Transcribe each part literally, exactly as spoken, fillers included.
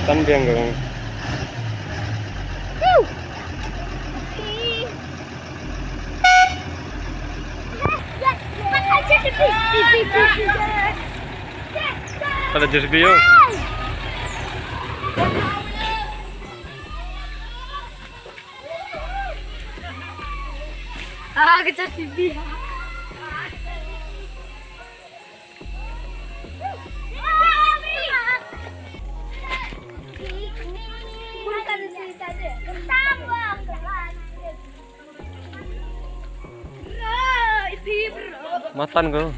Tan biang ka. Ada J C B yo. Ah, kejar T V. Matan ko.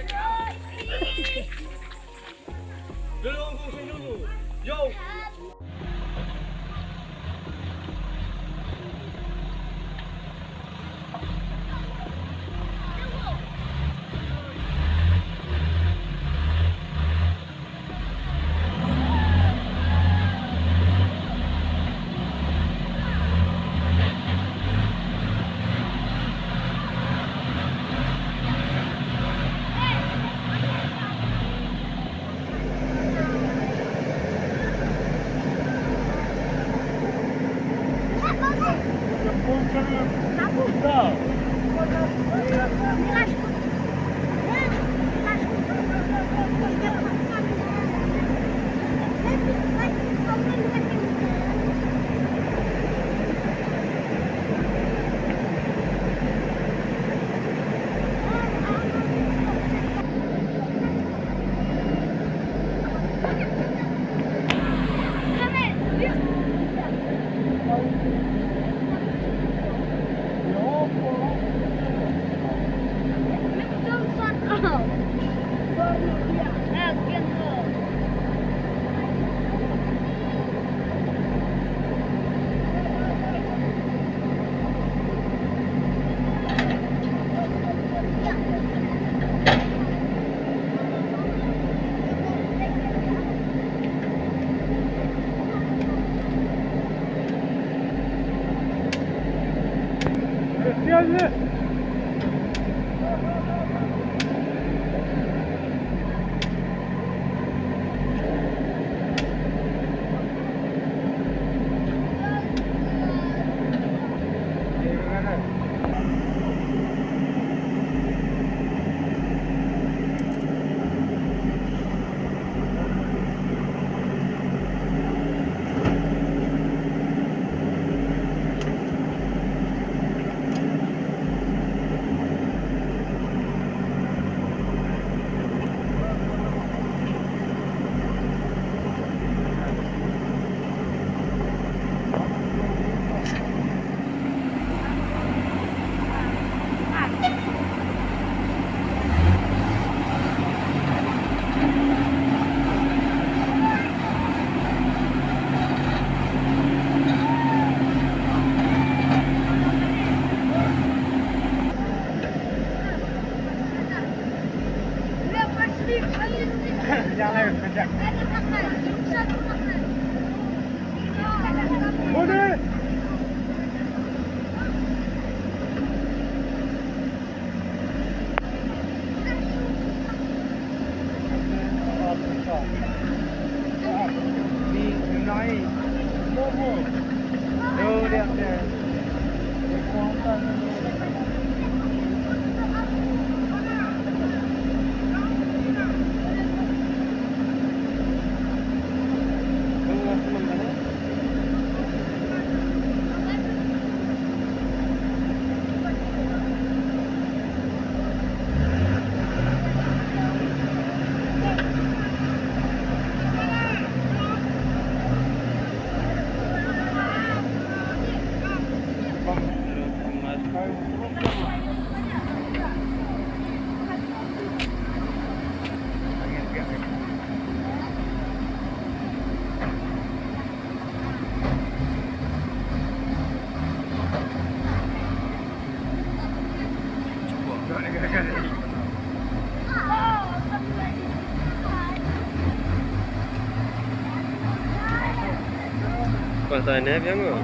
Patay na biang ko.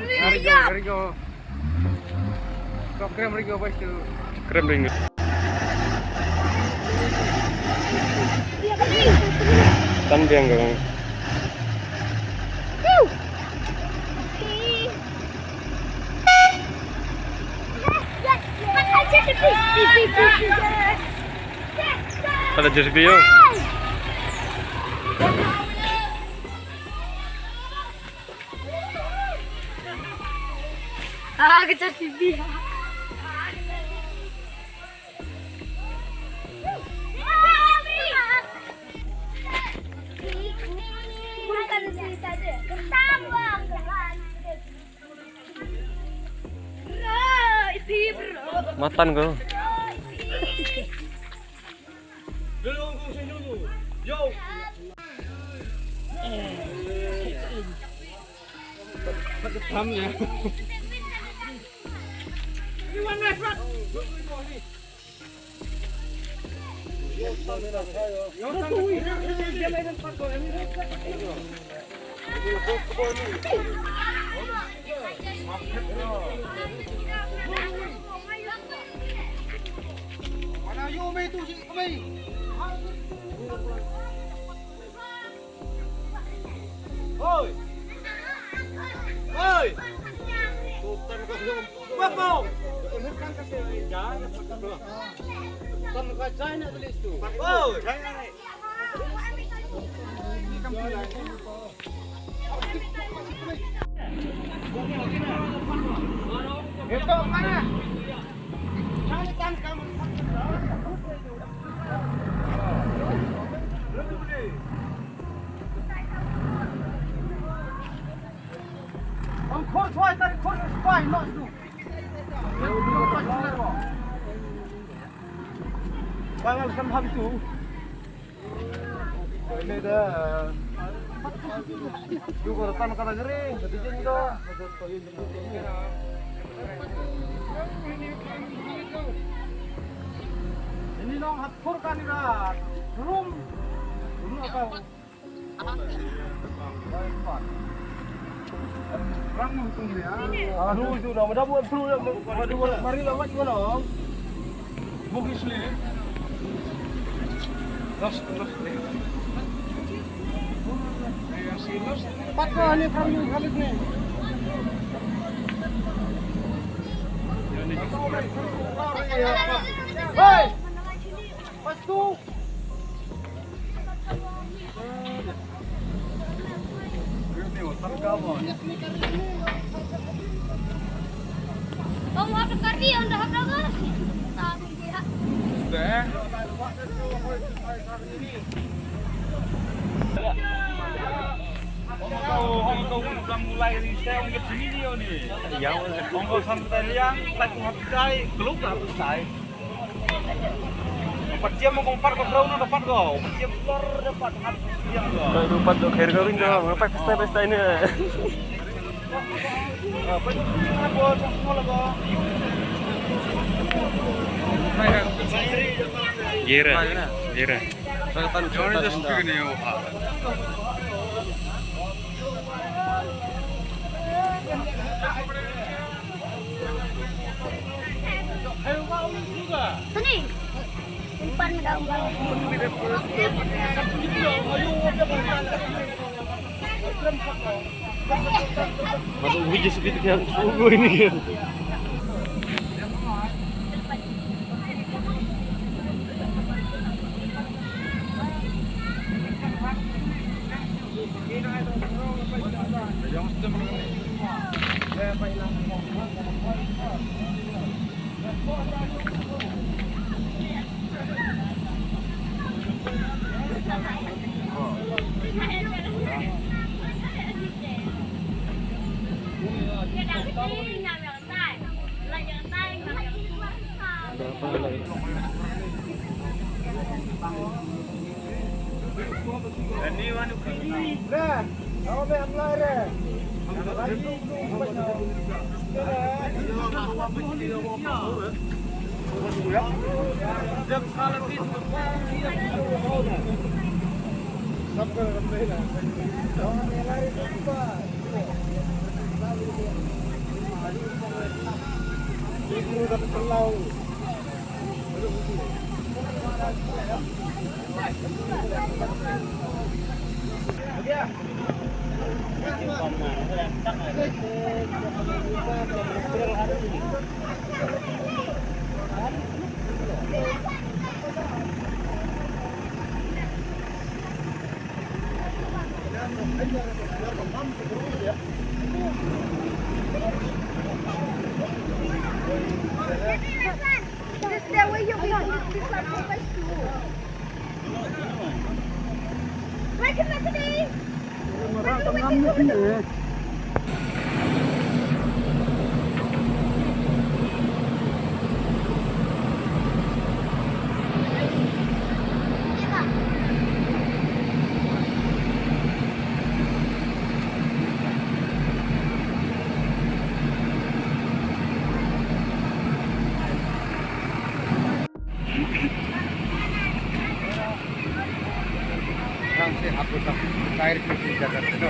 There you go, there you go. Krem ring ko, bas tu. Krem ring. Tan biang ko. Pada J C B yo. Ah, kejar T V. Matan ko. Oi! Oi! Tutan ka jong. Bako! Tan ka jai na tulis tu. Oi! Pangal kan hab tu. Ini dah. Juga datang ke negeri, sedikit juga. Ini nong hatur kan ira. Rum. Rum apa? Aduh, itu nama dah buat flu dah. Aduh, mari lah, mat gimana, Om? Bugis ni. Los, los ni. Pat ko ni from you, Khalid ni. Hei! Pas tu. Ong ko santai liang, pat ko hap tai, kluk hap tai. Pat jam ko pat ko khrau na pat ko. Pat jam lor da pat ngat jam ko. Ko du pat do kher ko ring ko. Pat pesta pesta ini. Gira, gira. Satan, satan. Sini. Umpan daw. Masuk hujan seperti yang sungguh ini kan. Rang se aku tak kair ke jaga tu.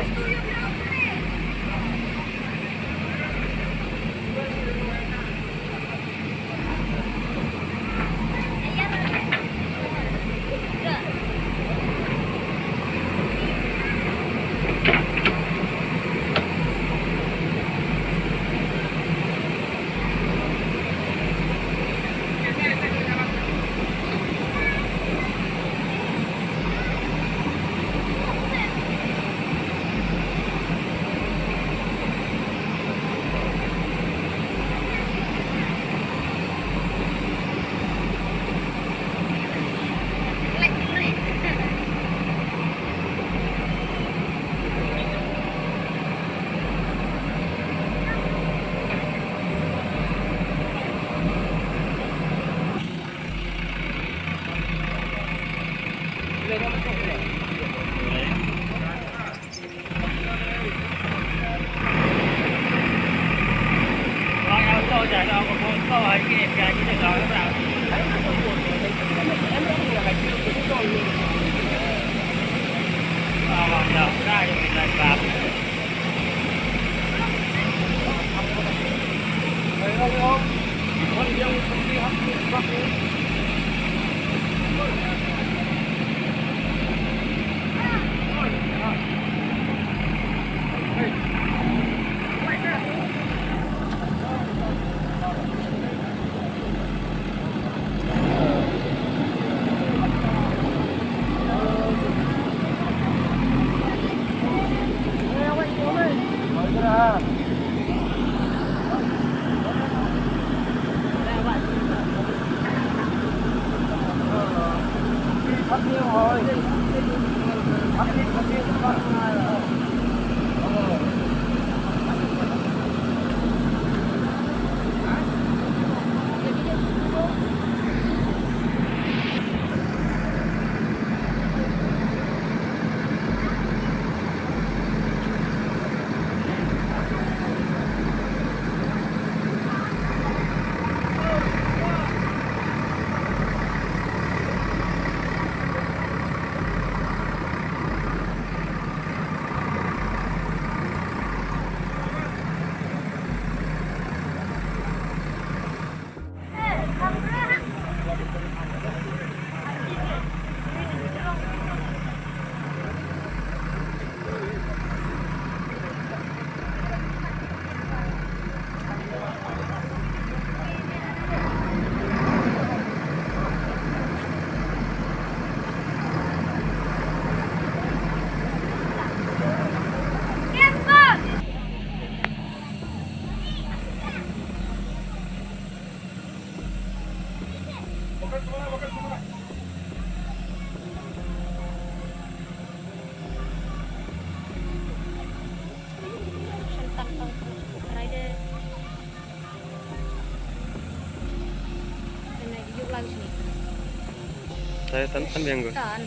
Tan, tan, tan biang ko. Tan.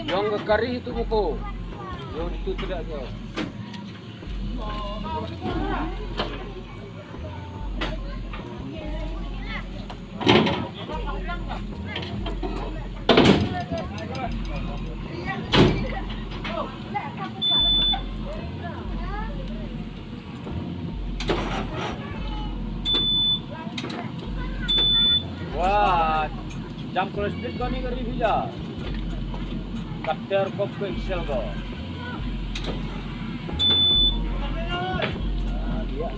Yang ke kari itu buku. Yang itu tidak dia. Wah, jam college street ko ni kari bija. Kater ko pixel ko. Ah, dia.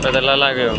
Pada lala ke?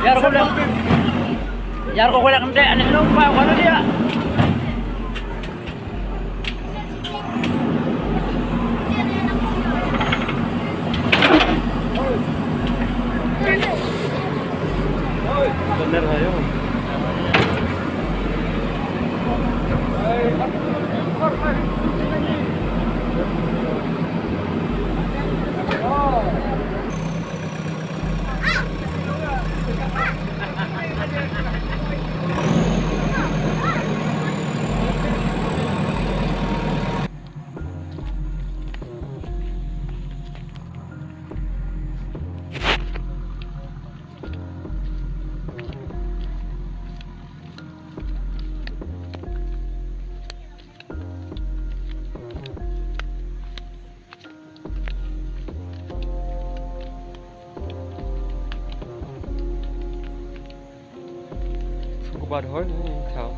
Ïar ko leh, ïar ko leh kynthei, ani nong pa ko leh dia. Sngewbha hoi ni thaw.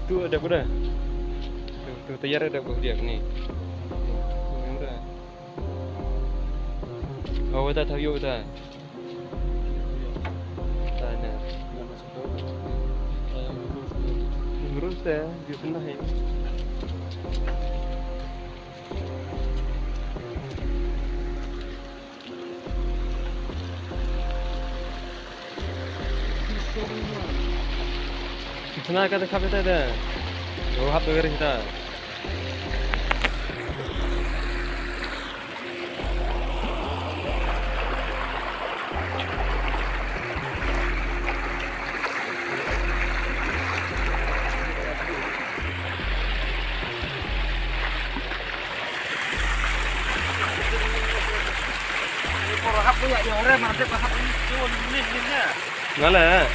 Tu ada kuda. Tu, tu tayar ada kuda ni. Oh, wata thaw ïoh wata. Tanya. Durus te, durus na hai. Sna ka te khap te de. Ro hap de gari ta. Ngale.